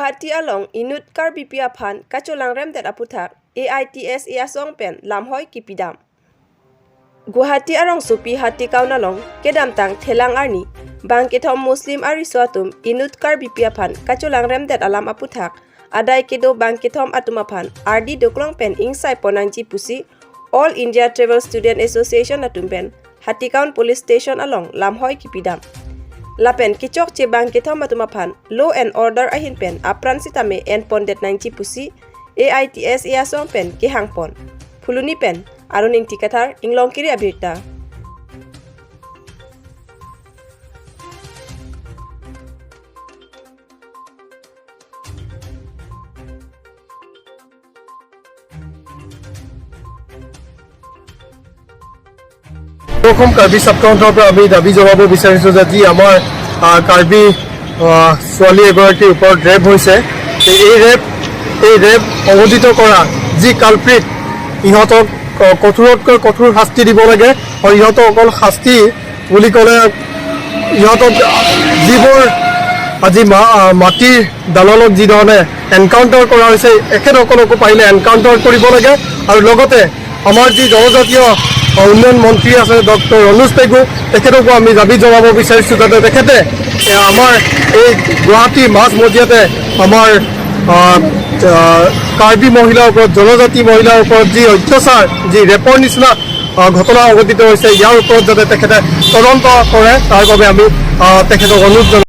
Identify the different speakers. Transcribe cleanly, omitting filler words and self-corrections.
Speaker 1: Guwahati along inut Karbi pi aphan kacholang remdet aputhak AITSA asong pen lamhoi kipidam. Guwahati arong supi hati kaunalong kedam tang thelang arni bang kethom Muslim ari swatum inut Karbi pi aphan kacholang remdet alam aputhak adai kedo bang kethom atumaphan RD doklong pen ingsai ponangji pusi All India Tribal Student Association atum pen Hatikaon Police Station along lamhoi kipidam. Lapen kichok che bang kethom atumaphan law and order ahin pen apran sitame en pondet nangchi pusi AITSA asong pen kehangpon phuluni pen aruning tikathar inglong kiri abirta.
Speaker 2: Assam Karbi ছাত্ৰ সন্থাৰ পৰা আমি দাবী জনাব বিচাৰিছোঁ যে যি আমাৰ কাৰ্বি ছোৱালী এগৰাকীৰ ওপৰত ৰেপ হৈছে, এই ৰেপ সংঘটিত কৰা যি কালপ্ৰিট, ইহঁতক কঠোৰতকৈ কঠোৰ শাস্তি দিব লাগে। আৰু ইহঁতক অকল শাস্তি বুলি ক'লে ইহঁতক যিবোৰ আজি মাটিৰ দালালক যিধৰণে এনকাউণ্টাৰ কৰা হৈছে, এখেতসকলকো পাৰিলে এনকাউণ্টাৰ কৰিব লাগে। আৰু লগতে আমাৰ যি জনজাতীয় উন্নয়ন মন্ত্ৰী আছে ডক্টৰ ৰণোজ পেগু, তেখেতকো আমি দাবী জনাব বিচাৰিছোঁ যাতে তেখেতে আমাৰ এই গুৱাহাটীৰ মাজমজিয়াতে আমাৰ কাৰ্বি মহিলাৰ ওপৰত, জনজাতি মহিলাৰ ওপৰত যি অত্যাচাৰ, যি ৰেপৰ নিচিনা ঘটনা সংঘটিত হৈছে, ইয়াৰ ওপৰত যাতে তেখেতে তদন্ত কৰে, তাৰ বাবে আমি তেখেতক অনুৰোধ জনাওঁ।